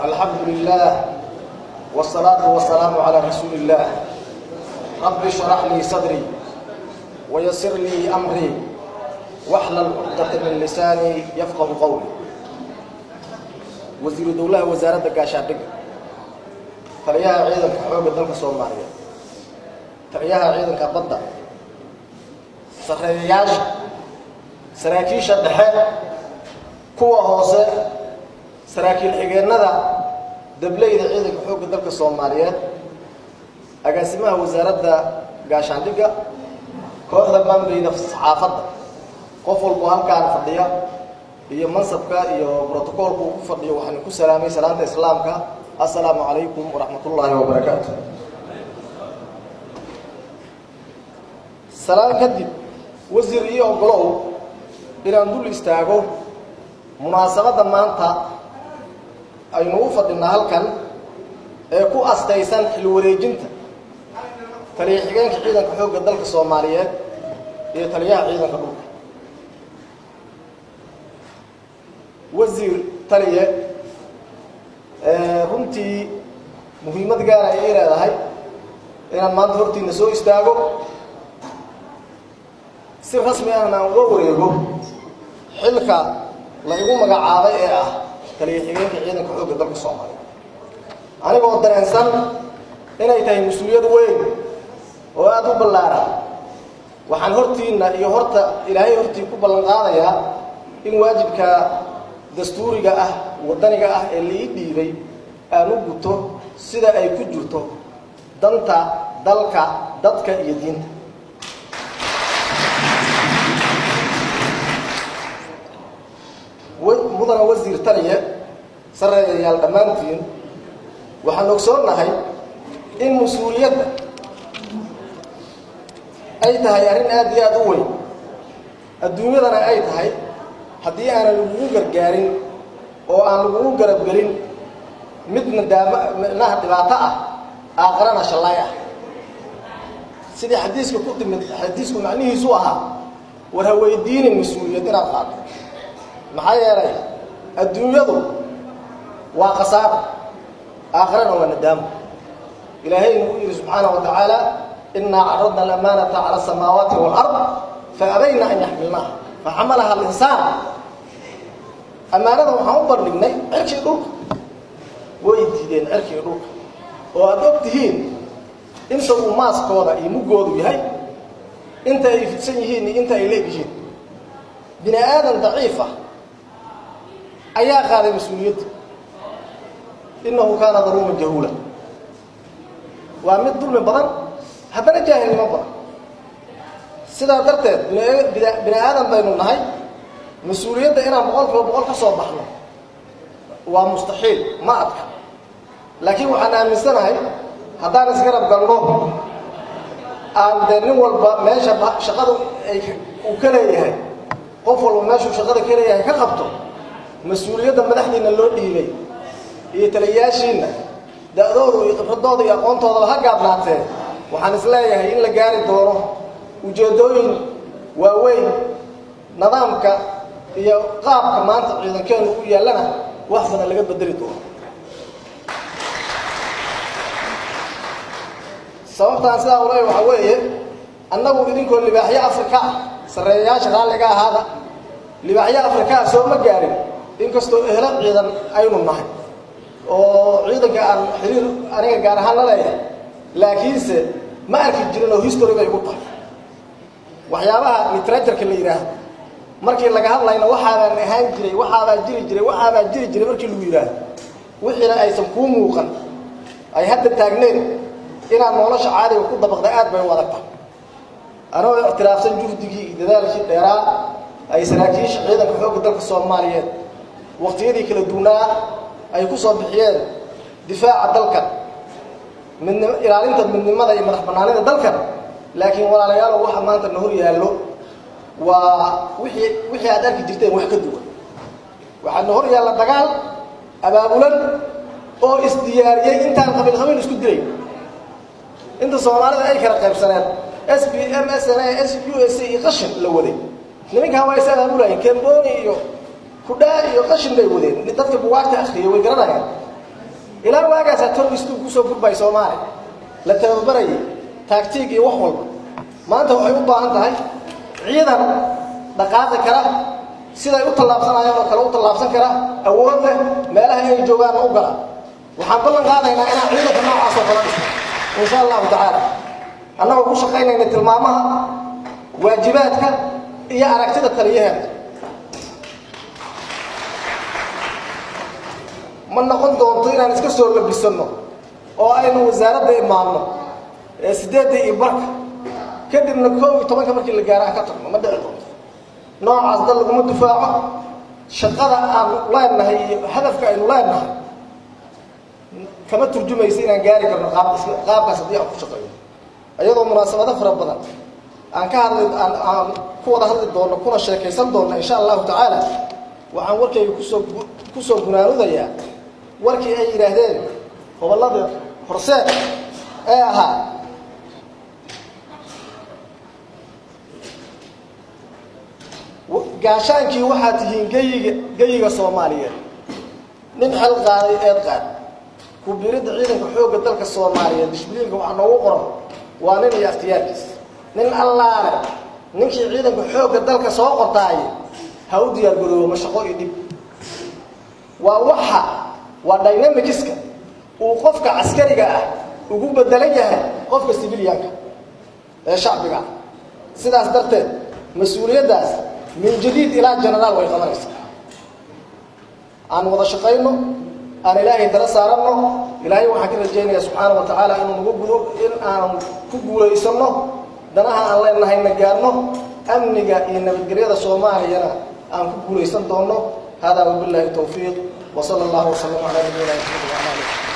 الحمد لله والصلاة والسلام على رسول الله. رب اشرح لي صدري ويسر لي أمري واحلل عقدة من لساني يفقه قولي. Wasiiru dowlaha wasaaradda gaashaandhigga, taliyaha ciidanka xoogga dalka Soomaaliya, taliyaha ciidanka badda, sarreeyayaasha, saraakiisha dhexe, kuwa hoose, saraakiil xigeennada, dableyda ciidanka xoogga dalka Soomaaliyeed, agaasimaha wasaaradda gaashaandhigga, kooxda maamuleyda saxaafadda, qof walbo halkaan fadhiya iyo mansabka iyo brotocoolka uu ku fadhiyo, waxaan ku salaamay salaanta Islaamka: assalaamu calaykum waraxmatullaahi wabarakaatu. Salaan kadib, wasiir, iyo ogolow inaan dul istaago munaasabadda maanta aynu u fadhinaa halkan ee ku astaysan xil wareejinta taliya xigeenka ciidanka xoogga dalka Soomaaliyeed iyo taliyaha ciidanka dhulka. Wasiir, taliye, runtii muhiimad gaara ay ii leedahay inaan maanta hortiina soo istaago, si rasmi ahna aan uga wareego xilka la igu magacaabay ee ah taliya xigeenka ciidanka xoogga dalka Soomaaliya, anigoo dareensan inay tahay mas-uuliyad weyn oo aada u ballaaran. Waxaan hortiinna iyo horta Ilaahay hortii ku ballan qaadayaa in waajibka dastuuriga ah, waddaniga ah ee la ii dhiibay aan u guto sida ay ku jirto danta dalka, dadka iyo diinta. Mudana wasiir, taliye, sarreeyayaal, dhammaantiin waxaan ogsoonnahay in mas-uuliyadda ay tahay arrin aad iyo aada u weyn, adduunyadana ay tahay haddii aanan lagugu gargaarin oo aan lagugu garabgelin mid nadaamo micnaha dhibaato ah, aakharana shallaay ah. Sidii xadiiska ku timid, xadiisku macnihiisu ahaa: war ha weydiinin mas-uuliyad inaad qaado, maxaa yeelay adduunyadu waa khasaaro, aakharana waa nadaamo. Ilaahayna uu yidhi subxaanaه wa tacaala: inaa caradna alamaanata cala asamaawaati wاlard faabayna an yaxmilnaha faxamalaha alinsaan. Ammaanada waxaan u bandhignay cirkii dhulka, way diideen. Cirkii dhulka oo aada og tihiin inta uu maaskooda iyo muggoodu yahay, inta ay fidsan yihiin iyo inta ay leeg yihiin, bini aadan daciif ah ayaa qaaday mas-uuliyadda. Innahu kaana daluuman jahuula, waa mid dulmi badan haddana jaahilnimo badan. Sidaa darteed bini aadan baynu nahay, mas-uuliyadda inaan 100% ka soo baxno waa mustaxiil, ma adka. Laakiin waxaan aaminsanahay haddaan isgarab galno, aan dee nin walba meesha shaqada ay uu ka leeyahay, qof walba meeshuu shaqada ka leeyahay ka qabto, mas-uuliyadda madaxdiina loo dhiibay iyo taliyayaashiinna, da-doodu iyo khibradooda iyo aqoontoodaba ha gaabnaatee, waxaan isleeyahay in la gaari doono ujeeddooyin waaweyn, nidaamka iyo qaabka maanta ciidankeenu u yaallana wax badan laga bedeli doono. Sababtaan sidaa uleeya waxaa weeye, annagu idinkoo libaaxyo Afrika ah, sarreeyayaasha raalliga ahaada, libaaxyo Afrikaa soo ma gaarin, inkastoo ehlo ciidan aynu nahay oo ciidanka aan xiriir aniga gaar ahaan la leeyahay, laakiinse ma arki jirin oo history bay igu tahay. Waxyaabaha literatureka la yidhaahdo markii laga hadlayna, waxaabaan ahaan jiray, waxaabaa jiri jiray, waxaabaa jiri jiray markii lagu yidhaahdo, wixiina aysan kuu muuqan, ay hadda taagneen, inaad nolosha caadiga ku dabaqda aad bay u adag tahay. Anagoo ictiraafsan juhdigii iyo dadaalkii dheeraa ay saraakiisha ciidanka xoogga dalka Soomaaliyeed waqtiyadii kala duwanaa ay ku soo bixiyeen difaaca dalkan, midnim ilaalinta midnimada iyo madax bannaanida dalkan, laakiin walaalayaalow, waxa maanta na hor yaallo waa wixii aad arki jirteen wax ka duwan. Waxaa na hor yaalla dagaal abaabulan oo isdiyaariyey. Intaan qabiil qabiil isku dilay, inta Soomaalida ay kala qaybsaneen, SPM, SNA, SUSC iyo qashin la waday, nimankan waa is abaabulayeen. Kamboni iyo kudhaa iyo qashin bay wadeen. Dadka buwaagta akhriyay way garanayaan. Ilaa waagaasaa terrorist-uu kusoo gurbay Soomaaliya, la tababarayay tactic iyo wax walba. Maanta waxay u baahan tahay ciidan dhaqaaqi kara, siday u tallaabsanayaan oo kale u tallaabsan kara, awood leh, meelaha ay joogaanna u gala. Waxaan ballan qaadaynaa inaan ciidanka noocaas oo kala dhisno, insha Allahu tacaala, annagoo ku shaqaynayna tilmaamaha, waajibaadka iyo aragtida taliyaheena. Ma noqon doonto inaan iska soo labisanno oo aynu wasaaradda imaanno ee 8:15, kadibna 11-ka markii la gaaro aan ka tagno. Ma dhici doonto. Noocaas dal laguma difaaco. Shaqada aan leenahay iyo hadafka aynu leenahay kama turjumaysa inaan gaari karno qaab qaabkaas haddii aan ku shaqeeyo. Iyadoo munaasabado fara badan aan ka hadli aan ku wada hadli doono kuna sheekaysan doonno, insha Allahu tacaala, waxaan warkayga kusoo gunaanudayaa warkii ay yidhaahdeen gobollada Horseed ee ahaa: "Gaashaankii waxaa tihiin geyiga Soomaaliyeed, nin xel qaaday eed qaad." Ku biiridda ciidanka xoogga dalka Soomaaliyeed dishbiliinka waxaa noogu qoran waa nin iyo ikhtiyaarkiis. Nin allaale ninkii ciidanka xoogga dalka soo qortaaye ha u diyaar garoobo mashaqo iyo dhib. Waa waxa waa dynamics-ka uu qofka caskariga ah ugu bedelan yahay qofka civilian-ka ee shacbiga ah. Sidaas darteed mas-uuliyaddaas min jadiid ilaa generaal way qabanaysaa. Aan wada shaqayno, aan Ilaahay tala saaranno. Ilaahay waxaan ka rajaynayaa subxaana wa tacaala inuu nagu gudo, in aanan ku guulaysanno danaha aan leenahayna, gaarno amniga iyo nabadgelyada Soomaaliyana, aan ku guulaysan doonno. Hada wabillahi towfiiq, wa sala allahu wasalam calaa nabiyina Maxamed wacala alihi.